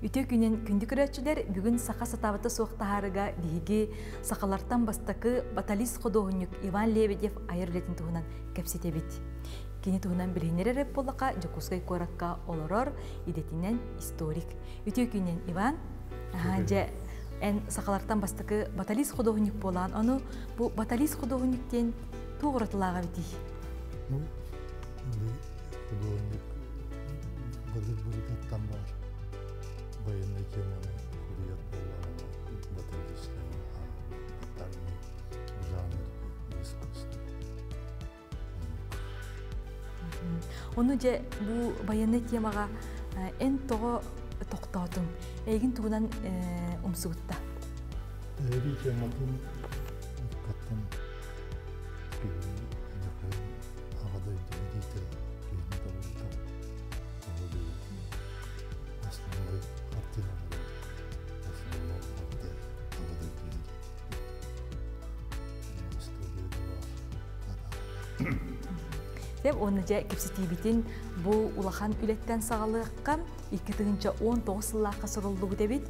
Үтүө күнүн күндү көрөөччүлэр, бүгүн саха сатаабыта суох таһаарыга биһиги сахалартан бастакы баталист худуоһунньук Иван Лебедев айар үлэтин туһунан кэпсэтэбит. Кини туһунан билиһиннэрэр эрэ буоллаха Дьокуускай куоракка олорор идэтинэн историк. Үтүө күнүн Иван. Дьэ, эн сахалартан бастакы баталист худуоһунньук буолаан, ону бу баталист худуоһунньук диэн туох уратылааҕа эбитий? Ну, худуоһунньук былыр-былыргыттан баар военный теманы суруйар буоллаҕына батальистан батальный жанр искусства. Ону дьэ бу военный темаҕа эн тоҕо тохтоотуҥ? Эйигин тугунан умсугутта? Эри тематын каттан Аҕа дойду билиитэ киһини табыллар основной хартыыналары основной барыта Аҕа дойду Деп уонна дьэ кэпсэтиибитин бу улахан үлэттэн саҕалыахха 2019 сыллаахха суруллубут эбит.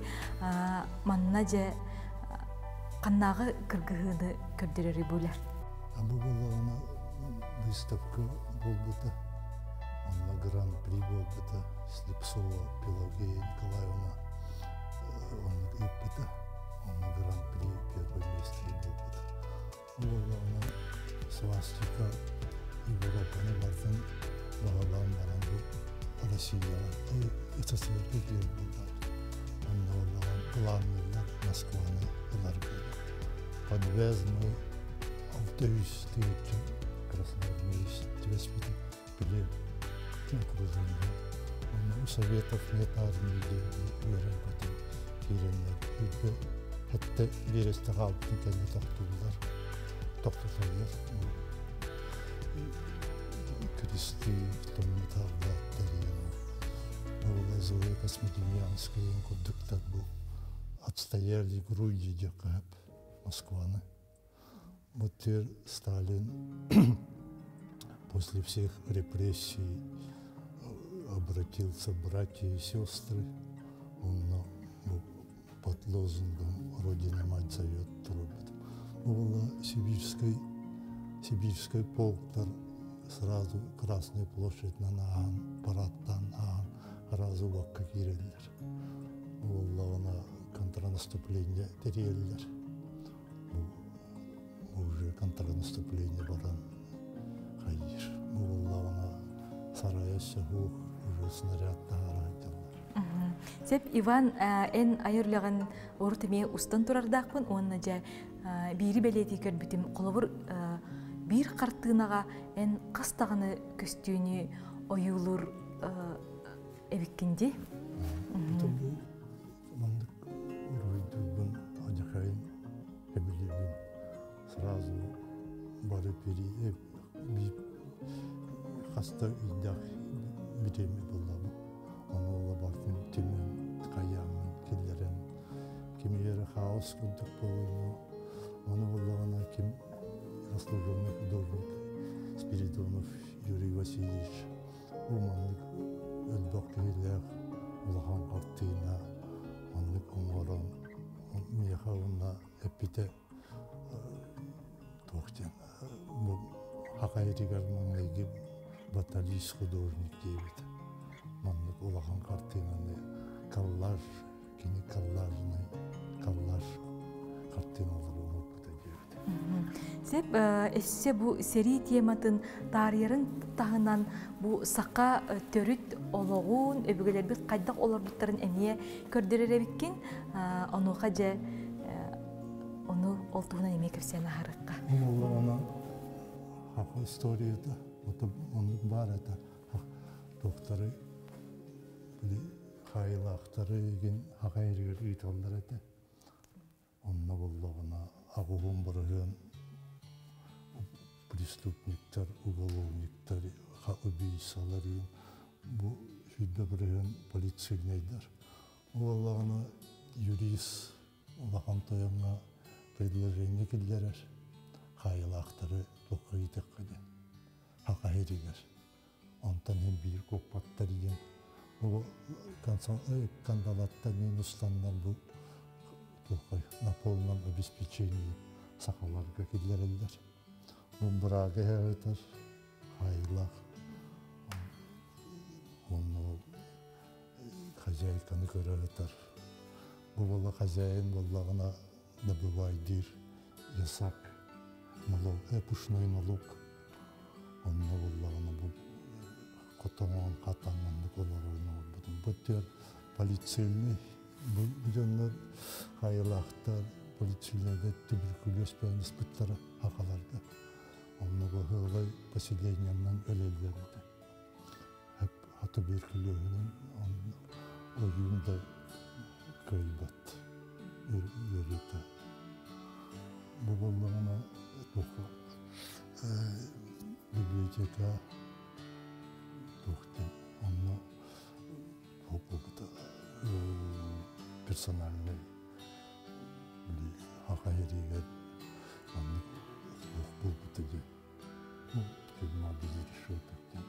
Манна дьэ ханнааҕы кыргыһыыны көрдөрөрүй бу үлэ? Бу буоллаҕына выставка буолбута. Онно гран-при буолбута. Слепцова Пелагея Николаевна оннук ыыппыта. Онно гран-при первое место буолбута. Бу буоллаҕына свастика Европаны барытын баҕалаан баран бу Россияҕа СССР-га киирэр буоллар. Онно буоллаҕына планныыллар Москваны ыларга. Подвязанный 600 тыһыынча красноармеец түбэспитэ били окружение. Онно у Советов нет армии диэн үөрэн көтөн киирэннэр үрдэ хэттэ биэрэстэ хаалбытын кэннэ тохтууллар тохтотоллор Кресты томмутааллааттар Була Зоя Космодемьянская курдуктар бу отстояли груди диэххэ Москваны. Вот теперь Сталин после всех репрессий обратился братья и сестры. Он под лозунгом «Родина мать зовет» трубит. Была сибирской, сибирской полктар сразу Красная площадь на ааһан, парадтаан ааһан сразу уокка киирэллэр. Буоллаҕына контрнаступление тэрийэллэр. Уже контрнаступление баран хайыыр. Буоллаҕына сарайа сөһуох уже снаряд таһаара сылдьаллар. Сеп Иван эн айар үлэҕин урут эмиэ устан турардаахпын уонна дьэ биири бэлиэтии көрбүтүм. Холобур биир хартыынаҕа эн хас даҕаны көстүүнү ойуулуур эбиккин дии. Бу маннык уруһуйдуурбун адьакайын сөбүлүүбүн. Сразу бары биир хаста ыйдаах бириэмэ буллабын. Ону ола бартын түмэн, хайааммын киллэрэн, кимиэрэ хаос курдук буолуо. Ону буллаҕына ким заслуженный художник Спиридонов Юрий Васильевич Бу маннык элбэх киһилээх улахан хартыына маннык оҥорон миэхэ уонна эппитэ туох диэн бу хахайытыгар маҥнайгы баталист художник диэбит. Маннык улахан хартыынаны коллаж кини коллажный коллаж хартыыналары оҥорбута диэбит. Сеп өссө бу сэрии тематын таарыйарын таһынан бу саха төрүт олоҕун, өбүгэлэрбит хайдах олорбуттарын эмиэ көрдөрөр эбиккин. Онуоха дьэ ону ол туһунан эмиэ кэпсээн аһарыкка. Ол хаха историята оннук баар этэ. Докторы хаайылаахтары игин хаха иригэр ыыталлар этэ. Онно буллаҕына аҕыһын бырыһыан преступниктар, уголовниктар, убийцалар бу 100% полицейнайдар. Буоллаҕына юрист улахан тойоҥҥо предложение киллэрэр хаайылаахтары туохха ыытыахха диэн хахаһиригэр. Онтон иһин биир куоппаттар диэн. Бу Кандалаттан минустаннар бу на полном обеспечении сахаларга киллэрэллэр. Бу бырага ыытар хайылах онно хозяйканы көрө ытар. Бу буолла хозяин буоллаҕына добывайдыыр ясак налог, пушной налог. Онно буоллаҕына бу хотоҥон хатан маннык олорорун оҥорбутум. Бу түөр полицейный бу дьоннор хайылаахтар полицейныйда туберкулез ыспыттара хахаларга. Онно баһыылай поселениянан өлөллөр этэ. Туберкулезынан ойуун да кыайбат ыарыыта. Бу буоллаҕына туох библиотека туох диэн онно туох персональный хаха иһэригэр маннык туох буолбута диэн ну тюрьма без решеток диэн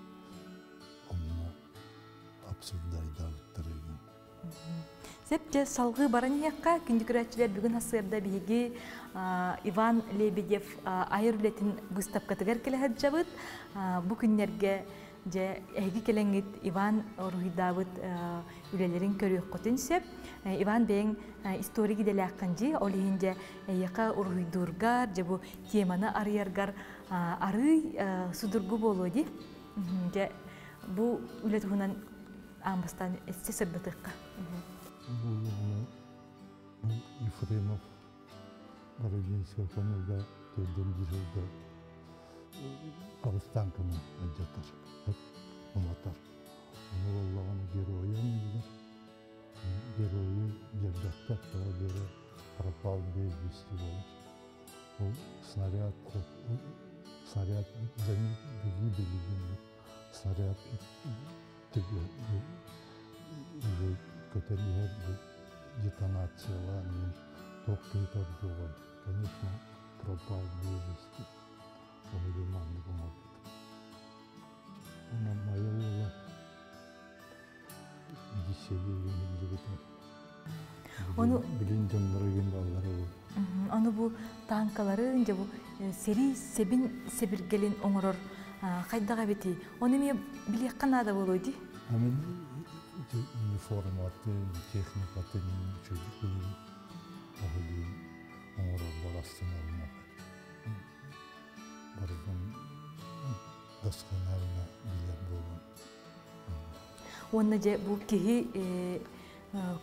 онно обсуждайдаабыттар игин. Сеп салгыы баран иһиэххэ, күндү көрөөччүлэр бүгүн хасыарда биһиги Иван Лебедев айар үлэтин быыстапкатыгар кэлэ сылдьабыт. Бу күннэргэ дьэ эһиги кэлэҥҥит Иван уруһуйдаабыт үлэлэрин көрүөххүтүн сөп. Иван бэйэҥ историк идэлээххин дии, ол иһин дьэ эйиэхэ уруһуйдуургар, дьэ бу теманы арыйаргар арыый судургу буолуо дии. Дьэ бу үлэ туһунан аан бастаан эссе сырдатыахха. Бу Ефремов Бородинскай хонууга төрдөн биир сылга Кабыстаанканы алдьатар, уматар. Ону буоллаҕына геройу аныыллар. Геройу биэрбэттэр, тоҕо диэри пропал без вести буолар. Ол снаряд, снаряд погибели диэн снаряд көтөн иһэр бу детонациялаан иһин туох киһи ордуоҕай, конечно, пропал без вести. Ону диэн маннык оҥорбут. Онон Майа уола дисселиигин иһиллибитэ. Ону Билин дьонноро игин бааллара бу. Ону бу танкаларын, дьэ бу сэрии сэбин сэбиргэлин оҥорор хайдах эбитий? Ону эмиэ билиэххэ наада буолуо дии. Аны униформатын, техникатын үчүгэй оһолуун оҥороллор астыналлар. Барытын досконально билэр буолан. Уонна дьэ бу киһи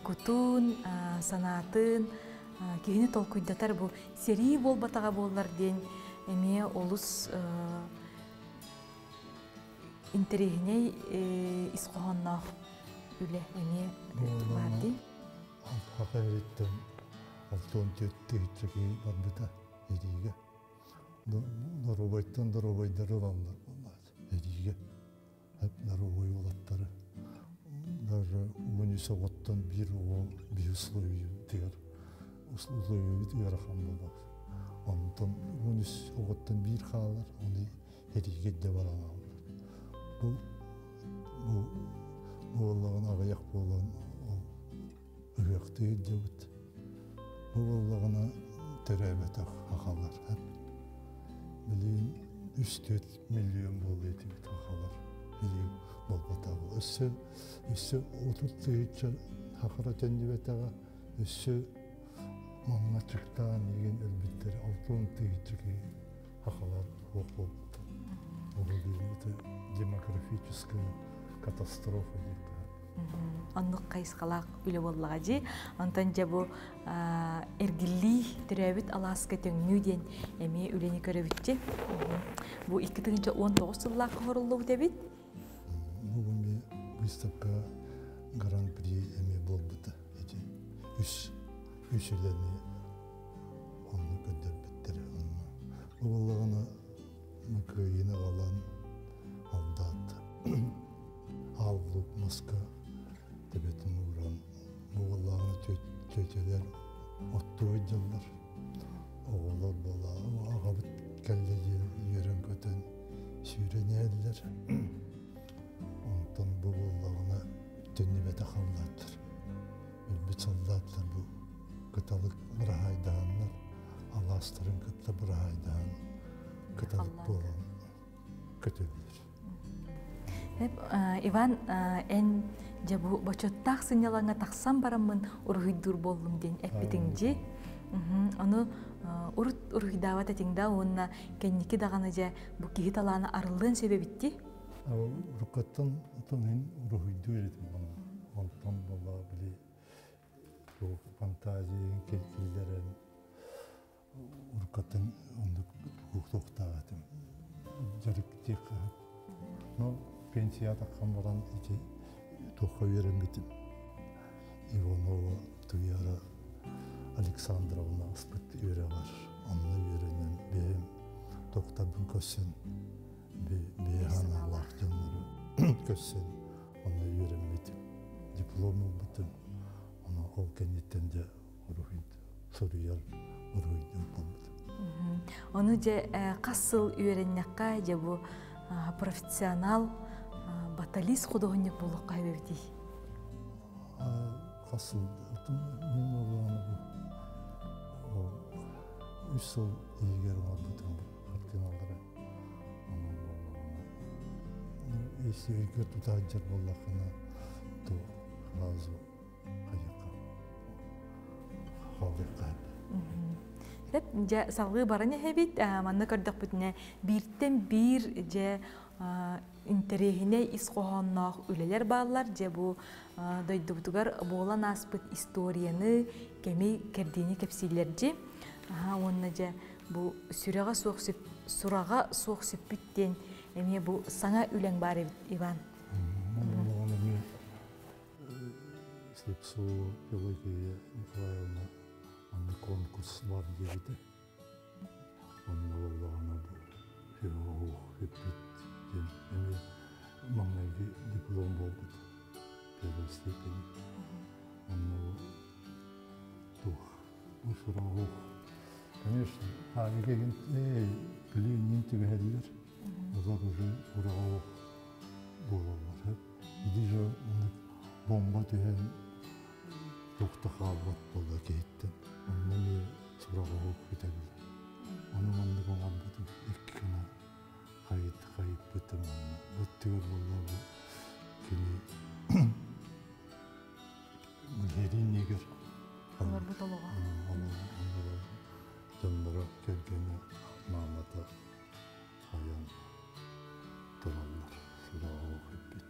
кутун, санаатын киһини толкуйдатар бу сэрии буолбатаҕа буоллар диэн эмиэ олус интэриэһинэй ис хоһоонноох үлэ эмиэ баар дии. Саха эриттэн 64 тыһыынча киһи барбыта эриигэ. Доруобайтан доруобайдары ылаллар буоллаат эриигэ. Доруобай уолаттары. Даже 13 оҕоттон биир оҕо биир условиятыгар условиябыт ыарахан буолар. Онтон 13 оҕоттон биир хаалар, оны эриигэ илдьэ баран хаалар. Бу бу буоллаҕына аҕыйах буолан ол ыһыахтыы сылдьабыт. Бу буоллаҕына төрөөбөтөх сахалар. Билигин 3-4 миллион буолуо этибит сахалар. Билигин буолбатах. Өссө өссө 30 тыһыынча сахара төннүбэтэҕэ, өссө манна чыктаан игин өлбүттэрэ 60 тыһыынча киһи сахалар суох буолбуттар. Ол это демографическая катастрофа диэххэ. Оннук хайысхалаах үлэ буоллаҕа дии. Онтон дьэ бу эргиллии төрөөбүт алааска төҥнүү диэн эмиэ үлэни көрөбүтчи. Бу 2019 сыллаахха оҥоруллубут эбит. Бүгүн выставка гран-при эмиэ буолбута. Ити үс үс үлэни онно көрдөрбүттэрэ. Онно бу буоллаҕына кыайыыны аҕалан алдаат ааллык маска төбөтүн ууран бу буоллаҕына тетялар оттуу сылдьаллар. Оҕолор буолла аҕабыт кэллэ диэн үөрэн-көтөн сүүрэн иһэллэр. Онтон бу буоллаҕына. солдаттар. Өлбүт солдаттар бу кыталык быраһаайдаһаннар, алаастарын кытта быраһаайдаһан кыталык буолан көтөллөр. Иван, эн дьэ бу бочуоттаах сынньалаҥҥа тахсан бараммын уруһуйдуур буоллум диэн эппитиҥ дии. Ону урут уруһуйдаабат этиҥ да уонна кэнники даҕаны дьэ бу киһи талаана арыллыан сөп эбит дии. Уруккаттан отон иһин уруһуйдуур этим онтон буолла били фантазиян киллэрэн уруккаттан оннук туохтаах этим дьарык диэххэ. Но пенсия таххан баран ити туохха үөрэммитим Иванова Туяра Александровна аспыт үөрэҕэр онно үөрэнэн бэйэм докторбун көрсөн бэйэ санаалаах дьоннору көрсөн онно үөрэммитим, диплом ылбытым. Ону ол кэнниттэн дьэ уруһуй суруйар уруһуйдуур буолбутум. Ону дьэ хас сыл үөрэннэххэ дьэ бу профессионал баталист худуоһунньук буолуохха эбитий? Хас сыл мин буоллаҕына бу 3 сыл иһигэр оҥорбутум картиналары. Онон буоллаҕына если өйгөр тута сылдьар буоллаххына, то сразу хайыахха хаалыахха. Сөп, дьэ салгыы баран иһэбит. Манна көрдөхпүтүнэ бииртэн биир дьэ интэриэһинэй ис хоһоонноох үлэлэр бааллар. Дьэ бу дойдубутугар буолан ааспыт историяны, кэми, кэрдиини кэпсииллэр дьи. Уонна дьэ бу сүрэҕэ суох сураҕа суох сүппүт диэн эмиэ бу саҥа үлэҥ баар эбит, Иван. Эмиэ Слепцова Пелагея Николаевна манна конкурс бар диэбитэ. Онно буоллаҕына бу сүппүт диэн эмиэ маҥнайгы диплом буолбут первой степени. Онно туох бу сураҕа конечно, аныгы Ленин түбэһэллэр, олор уже сураҕа буолаллар. Ити же бомба түһэн туох да хаалбат буолла киһиттэн. Онно эмиэ сураҕа бүтэллэр. Ону маннык оҥорбутум икки гына хайыт хайыппытым онно. Өттүгэр буолла бу кини Гериннигэр олорбут олоҕо. Дьонноро, кэргэнэ, маамата айан тураллар. Сураҕа эппиттэр.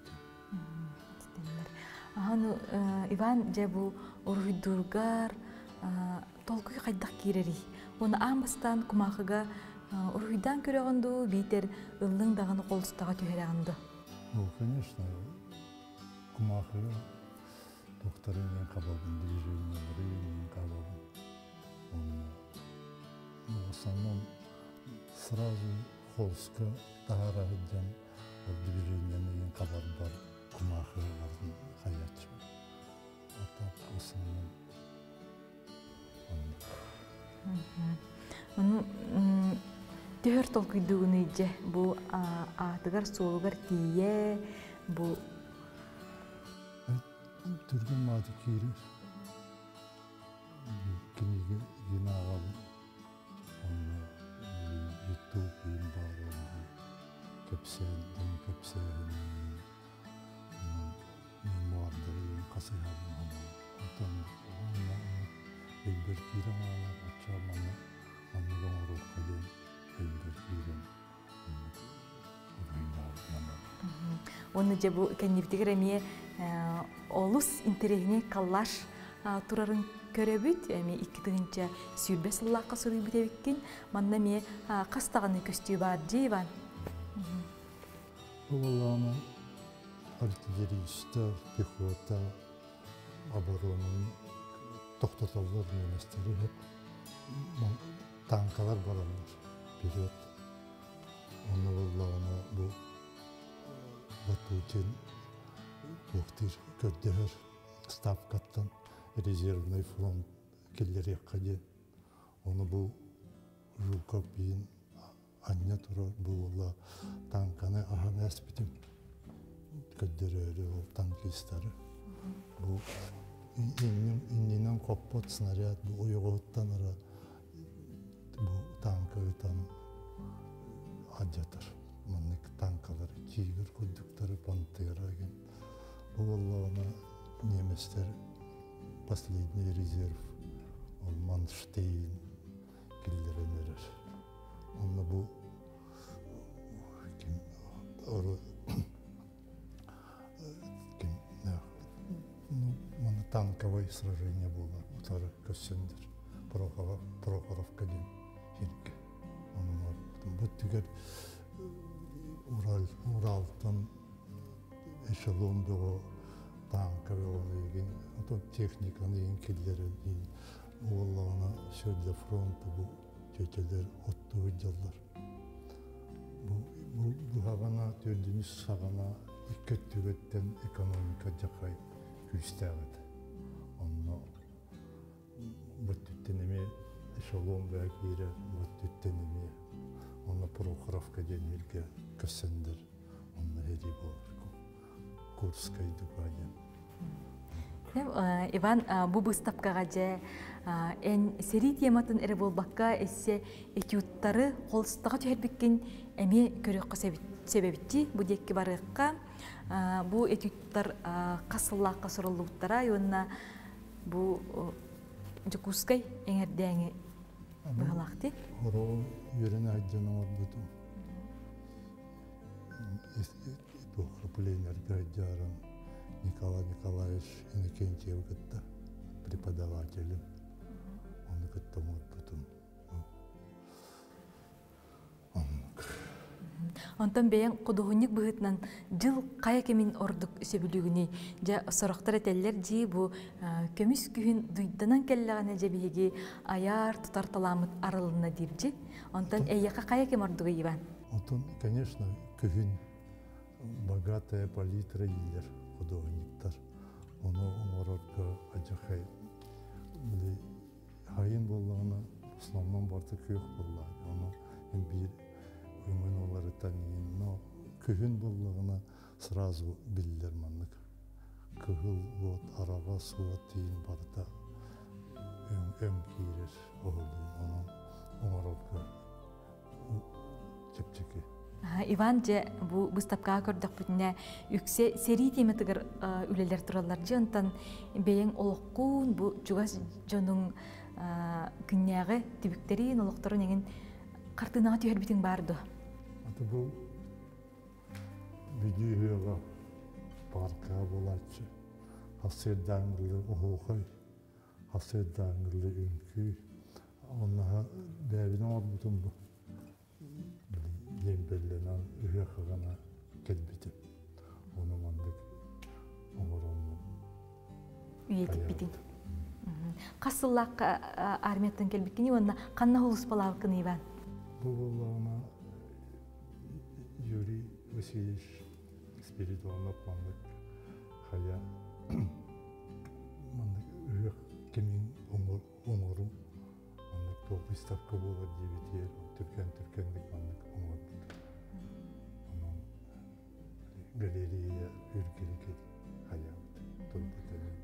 Аһаны Иван дьэ бу уруһуйдуургар толкуй хайдах киирэрий? Уонна аан бастаан кумаахыга уруһуйдаан көрөҕүн дуу, биитэр ыллыҥ даҕаны холустаҕа түһэрэҕин дуу? Ну, конечно, кумаахыга докторын мен хабабын, движениялары мен хабабын. Онно в основном сразу холстка таһара сылдьан ол движениены ең хабарбар кумаахыларын хаяччыбын. А так в основном оннук. Ону төһөр толкуйдуугунуй дьэ бу аатыгар-суолугар тиийэ бу Түргэн мааты киирэр. Кинигэ гинааҕабын. Онно YouTube иин баар онно кэпсээн, дьон кэпсээһин мемуардары хасыһабын. Онтон онно өйбөр киирэн хаалар, оччо манна маннык оҥоруохха диэн өйбөр киирэн оннук Уонна дьэ бу кэннибитигэр эмиэ олус интэриэһинэй коллаж турарын көрөбүт. Эмиэ 2020 сыллаахха суруйбут эбиккин. Манна эмиэ хас даҕаны көстүү баар дии, Иван? Бу буоллаҕына артиллеристар, пехота оборонун тохтотоллор немецтэри хеп танкалар бараллар вперед. Онно буоллаҕына бу Ватутин туохтуур көрдөһөр ставкаттан резервный фронт киллэриэххэ диэн. Ону бу Жуков биин анньа турар буола танканы аһан эспитим көрдөрөөрү ол танкистары. Бу иннинэн хоппот снаряд бу ойоҕоһуттан ара бу танка ытан алдьатар. Маннык танкалар тигр курдуктары, пантера деген. Бу буоллаҕына немецтэр последний резерв ол Манштейн киллэрэн эрэр. Онно бу ким ким ну, маны танковое сражение буолар утары көрсөндөр Прохоровка диэн сиргэ. Онон бу түгэр Урал, Уралтан эшелон бөҕө танка бөҕөнү игин отон техниканы игин киллэрэн уоллаҕына все для фронта бу тетелер оттуу сылдьаллар. Бу бу төрдүнүс саҕана икки өттүгүттэн экономика дьахай күүстээх этэ. Онно бүттүттэн эмиэ эшелон бөҕө киирэр, бүттүттэн эмиэ онно Прохоровка диэн сиргэ көрсөндөр онно сэрии буолар. Курскай дуга диэн. Иван, бу быыстапкаҕа дьэ эн сэрии тематын эрэ буолбакка, эссе этюдтары холстаҕа түһэрбиккин эмиэ көрүөххэ себебитти. Бу диэкки барыахха. Бу этюдтар хас сыллаахха суруллубуттара уонна бу Дьокуускай эҥэрдээҥи быһалаахти. Хороо үөрэн айдьан оҥорбутум. Туохха пленергэ айдьааран Николай Николаевич Иннокентьевы кытта преподавателим. Ону кытта оҥорбутум. Оннук. Онтон бэйэҥ худуоһунньук быһыытынан дьыл хайа кэмин ордук сөбүлүүгүнүй? Дьэ, сорохтор этэллэр дии бу көмүс күһүн дуйданан кэллэҕинэ дьэ биһиги айар тутар талааммыт арылынна диир дьи. Онтон эйиэхэ хайа кэм ордугуй, Иван? Онтон, конечно, күһүн богатая палитра дииллэр художниктар. Ону оҥорорго адьахай били хайын буоллаҕына в основном барыта күөх буоллаҕа. Ону биир өҥүн уларытан иһин. Но күһүн буоллаҕына сразу биллэр маннык. Кыһыл уот, араҕас уот иһин барыта өҥ, өҥ киирэр оһолуун. Онон оҥорорго чэпчэки. Иван, дьэ, бу быыстапкаҕа көрдөхпүтүнэ, үксэ сэрии тематыгар үлэлэр тураллар. Дьэ, онтон бэйэҥ олоххун, бу чугас дьонуҥ күннээҕи түбүктэрин, олохторун эҥин хартыынаҕа түһэрбитиҥ баар дуо? Аты бу Бүлүү ыһыаҕа паркаҕа буолааччы. Хасыардааҥҥылыы оһуохай, хасыардааҥҥылыы үҥкүү. Онно бэйэбин оҥорбутум бу. Диэмбэллэнэн ыһыаххаҕына кэлбитим. Ону маннык оҥороммун Үйэтиппитиҥ. Хас сыллаахха армияттан кэлбиккиний уонна ханна сулууспалаабыккын, Иван? Бу буоллаҕына Юрий Васильевич Спиридонов маннык хайа маннык ыһыах кэмин оҥору маннык туох выставка буолар диэбитигэр түргэн-түргэнник маннык оҥорбут. Онон галерея үргэригэр хайаабыт турбут эмиэ.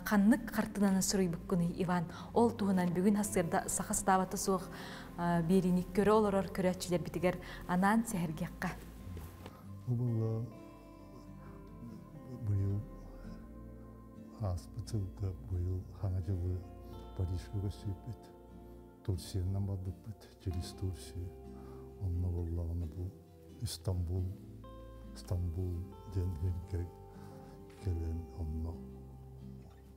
Ханнык хартыынаны суруйбуккунуй, Иван? Ол туһунан бүгүн сарсыарда саха сатаабата суох биэриини көрө олорор көрөөччүлэрбитигэр анаан сэһэргиэххэ. Бу буолла быйыл ааспыт сылга быйыл хаҥа дьылы Парижка көрсүбүппүт. Турциянан барбыппыт, через Турцию. Онно буоллаҕына бу Истанбул, Стамбул диэн сиргэ кэлэн онно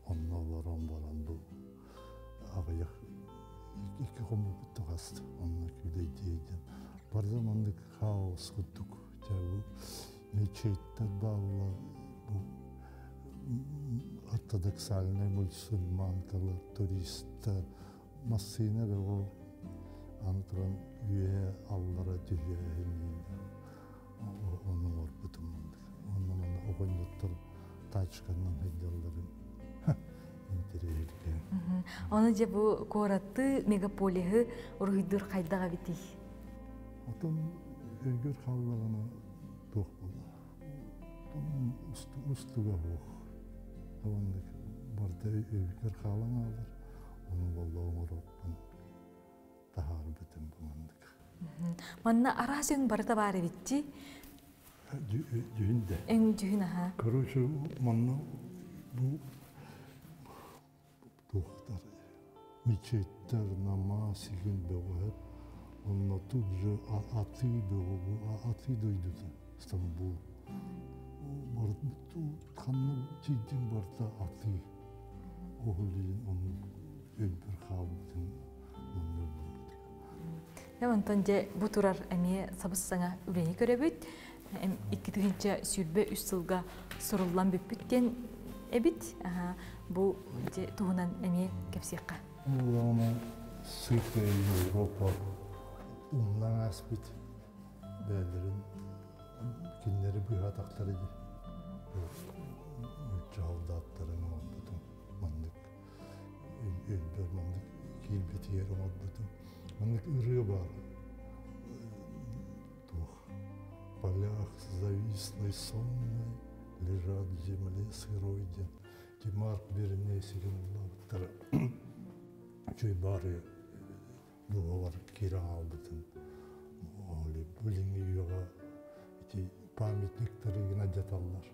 онно олорон баран бу аҕыйах икки хоммуппут таҕаст онно күүлэйдиэ диэн барыта маннык хаос курдук дьэ бу мечеттэр бааллар бу ортодоксальнай мусульманкалар туристар массыына бөҕө аны туран үөһэ аллара түһүөһүн ону оҥорбутум онно манна оҕонньоттор тачканан сылдьалларын интэриэһиргээн. Ону дьэ бу куораты мегаполиһы уруһуйдуур хайдах эбитий? Отон өйгөр хааллаҕына туох буолла? Устуга суох. Оннук барыта өйбүкэр хаалан хаалар. Ону буолла оҥороппун таһаарбытым бу маннык. Манна араас өҥ барыта баар эбитчи. Дьүһүн да. Өҥ дьүһүн аха. Короче, манна бу туохтар мечеттер, намаз игин бөҕөһөп, онно тут же атыы бөҕө, атыы дойдута Стамбул. Ханна тиийдиҥ барыта атыы. Оһолиин оннук өйбөр хаалбытын онно ыллыбыт. Онтон дьэ бу турар эмиэ сабыс-саҥа үлэни көрөбүт. 2023 сылга суруллан бүппүт диэн эбит. Бу дьэ туһунан эмиэ кэпсиэххэ. Улаана сыыппа Европа умнан ааспыт бэйэлэрин кинилэри быыһаатахтара дии. Нуучча солдаттарын оҥорбутум маннык өйбөр маннык киирбитигэр оҥорбутум. Маннык ырыа баар туох полях завислой сонной лежат в земле сырой диэн Марк Берне сирин ыллаабыттара үчүгэй баары дууһабар киирэн хаалбытын билиҥҥи үйэҕэ ити памятниктары гына дьаталлар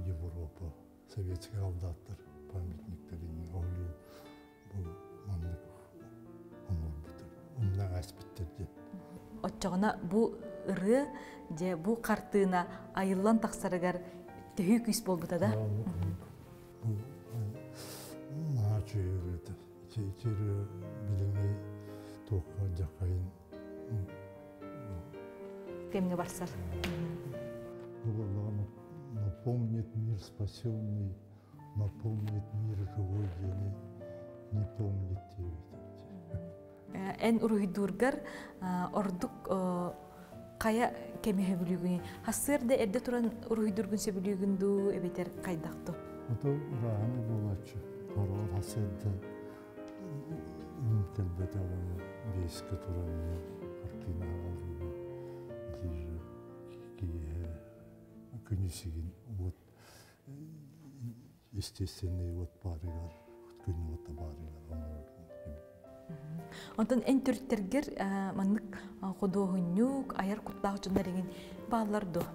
Европа советскай солдаттар памятниктарын ол бу маннык оҥорбутум умна ааспыттар диэн. Оччоҕуна бу ырыа дьэ бу хартыына айыллан тахсарыгар төһүү күүс буолбута да? Бу наһаа үчүгэй ырыата. Ити ырыа билиҥҥи туохха дьахайын кэмҥэ барсар. Бу буоллаҕына напомнит мир спасенный, напомнит мир живой диэни не помнит диэбит. Эн уруһуйдуургар ордук хайа кэми сөбүлүүгүнүй? Хассыар да эрдэ туран уруһуйдуургун сөбүлүүгүн дуу, эбэтэр хайдах дуу? Ото ырааһына буолааччы. Хороҕор хассыарда уум кэлбэтэҕэ биэскэ туран хартыына аҕалыыбын. Диир киэһэ күнүсүгүн уот естественный уот баарыгар, күн уота баарыгар оҥорорбун. Онтон эн төрүттэргэр маннык худуоһунньук, айар куттаах дьоннор эҥин бааллар дуо?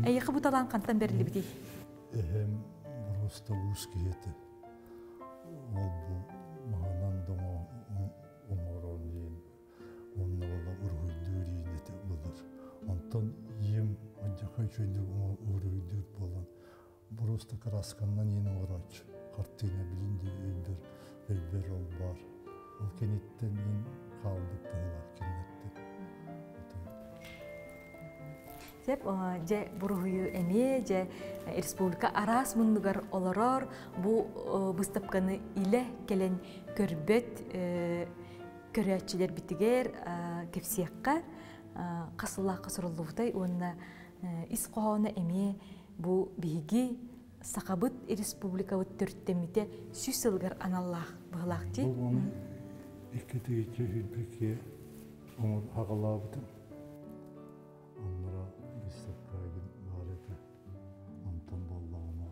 Эйиэхэ бу талаан хантан бэриллибитий? Эһэм просто уус киһи этэ. Ол бу маһынан да оҥорон диэн уонна буола уруһуйдуур иин этэ былыр. Онтон ийэм алдьархай үчүгэйдик уруһуйдуур буолан просто красканнан иин оҥорооччу. Хартыына билин да өйбөр, өйбөр ол баар. Ол кэнниттэн иин хаалбыт быһыылаах кинилэртэн. Сөп, дьэ буруһуйу эмиэ дьэ республика араас муннугар олорор бу быыстапканы илэ кэлэн көрбөт көрөөччүлэрбитигэр кэпсиэххэ хас сыллаахха суруллубутай уонна ис хоһооно эмиэ бу биһиги Сахабыт республикабыт төрүттэммитэ 100 сылыгар аналлаах быһылаах дии. Бу ону икки тыһыынча оҥор аҕалаабытым. Оннура выставкаҕа баар этэ. Онтон буоллаҕына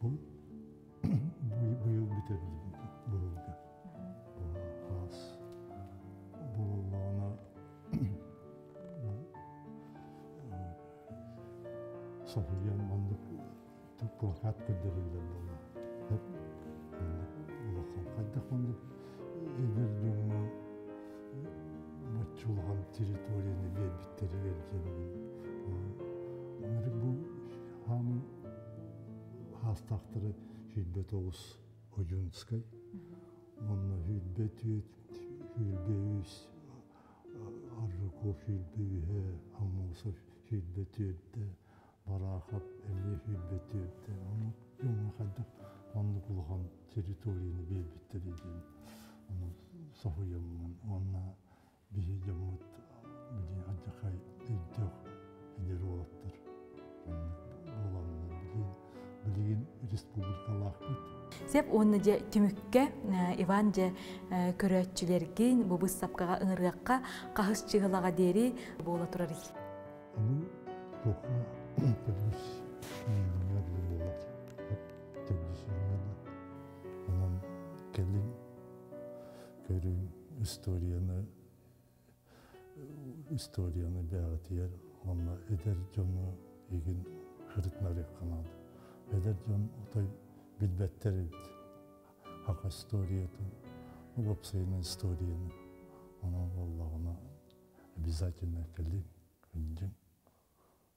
бу быйыл бүтэрдим быһылга. Бу хаас буоллаҕына соһуйан оннук плакат көрдөрүллэр буолла. Оннук улахан хайдах оннук эдэр дьоҥҥо бачча улахан территорияны биэрбиттэригэр диэн бу хаамыы хаастаахтара 29 Одьунскай уонна 24 23 Аржаков 23 Аммосов 24 Бараахап эмиэ 24 Ону дьоҥҥо хайдах оннук улахан территорияны биэрбиттэрий диэн ону соһуйаммын уонна биһи дьоммут били алдьархай өйдөөх эдэр уолаттар оннук буоланнар билигин билигин республикалаахпыт. Сеп уонна дьэ түмүккэ Иван дьэ көрөөччүлэргин бу быыстапкаҕа ыҥырыахха хаһыс чыһылаҕа диэри буола турарый? Аны туохха плюс июньҥа дылы буолар. Кэлин көрүҥ историяны историяны бэҕэтийэр уонна эдэр дьону игин ырытынарыахха наада. Эдэр дьон отой билбэттэр эбит саха историятын, уопсайынан историяны. Онон буоллаҕына обязательно кэлиҥ, күндүҥ.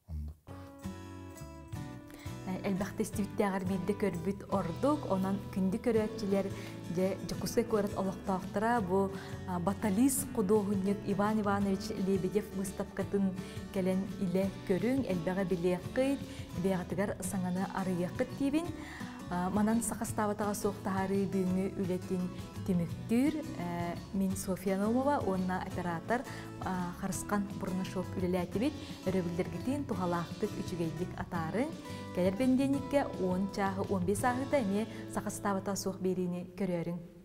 Оннук. Элбэхтэ истибиттээҕэр биирдэ көрбүт ордук. Онон күндү көрөөччүлэр, дьэ, Дьокуускай куорат олохтоохторо бу баталист худуоһунньук Иван Иванович Лебедев выставкатын кэлэн илэ көрүҥ, элбэҕи билиэххит, бэйэҕитигэр саҥаны арыйыаххыт диибин. Манан сахастаабатаҕа суох таһаарыы бүгүҥҥү үлэтин түмүктүүр. Мин Софья Наумова уонна оператор Харысхан Бурнашов үлэлээтибит. Өрөбүллэргитин туһалаахтык, үчүгэйдик атаарыҥ. Кэлэр бэндиэнньиккэ 10 чааһы 15 ааһыыта эмиэ сахастаабата суох биэриини көрөөрүҥ.